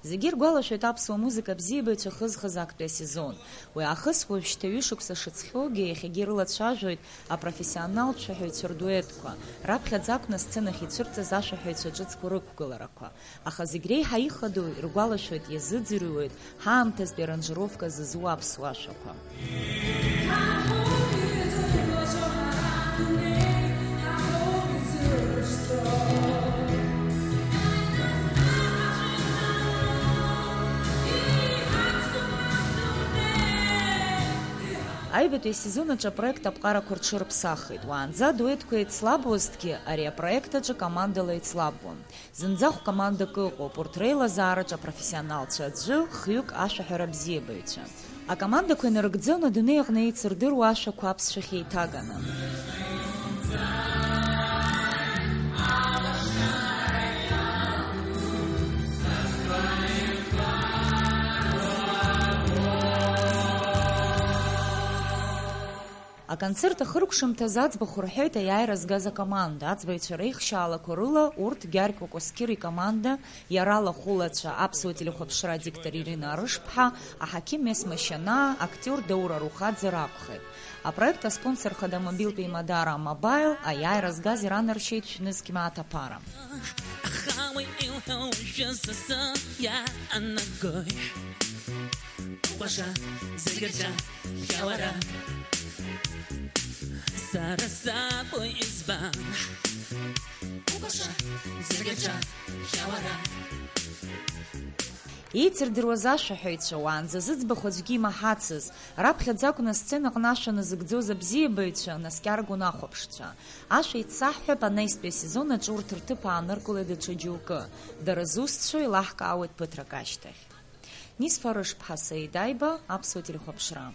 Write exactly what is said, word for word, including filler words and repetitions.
Зегьы иргәалашәоит аԥсуа музыка абзиабаҩцәа хызхыз актәи асезон. Уи аахыс уажәшьҭа ҩышықәса шыҵхьоугьы, иахьагьы ирылацәажәоит апрофессионалтә шәаҳәаҩцәа рдуетқәа, раԥхьаӡа акәны асценахь ицәырҵыз ашәаҳәаҩцәа ҿыцқәа рықәгыларақәа. Аха зегь реиҳа ихадоу, иргәалашәоит, иазыӡырҩуеит ҳаамҭазтәи аранжировка зызу аԥсуа ашәақәа. Аҩбатәи асезон аҿы апроект аԥҟарақәа рҽырԥсахит. Уаанӡа адуетқәа еицлабуазҭгьы, ари апроект аҿы командала еицлабуан. Зынӡа хә-командак ыҟоуп, урҭ реилазаараҿ апрофессионалцәа аӡәы, хҩык ашәаҳәара абзиабаҩцәа. Акомандақәа инарыгӡон адунеи аҟны еицырдыруа ашәақәа аԥсшәахь еиҭаганы. Аконцерт ахыркәшамҭаз аӡбахә рҳәеит аиааира згаз акоманда. Аӡбаҩцәа реихшьаалақәа рыла урҭ Гьаргь Кәакәасқьыр икоманда, иара лахәылацәа, аԥсуа телехәаԥшра адиктор Ирина Арышԥҳа, аҳақьым Есма Шьанаа, актиор Даур Арухаӡе ракәхеит. Апроект аспонсор хада мобилтә еимадара Амобаил, аиааира згаз иранаршьеит шәнызқь мааҭ аԥара. Аха уи илҳәо уажәы са сзы иаанагои? Укәаша зегьы рҿы иауара. Сара сакәу избан? Укәаша зегьы рҿы иауара. Еицырдыруаз ашәаҳәаҩцәа уаанӡа зыӡбахә аӡәгьы имаҳацыз, раԥхьаӡа акәны асценаҟны ашәа назыгӡоз абзиабаҩцәа наскьаргон ахәаԥшцәа. Ашәа еицаҳҳәап анаҩстәи асезон аҿы урҭ рҭыԥ ааныркылеит даҽа џьоукы. Дара зусҭцәоу еилаҳкаауеит ԥыҭрак ашьҭахь. Нисфа Рышԥҳа, Саид Аиба, Аԥсуа телехәаԥшра.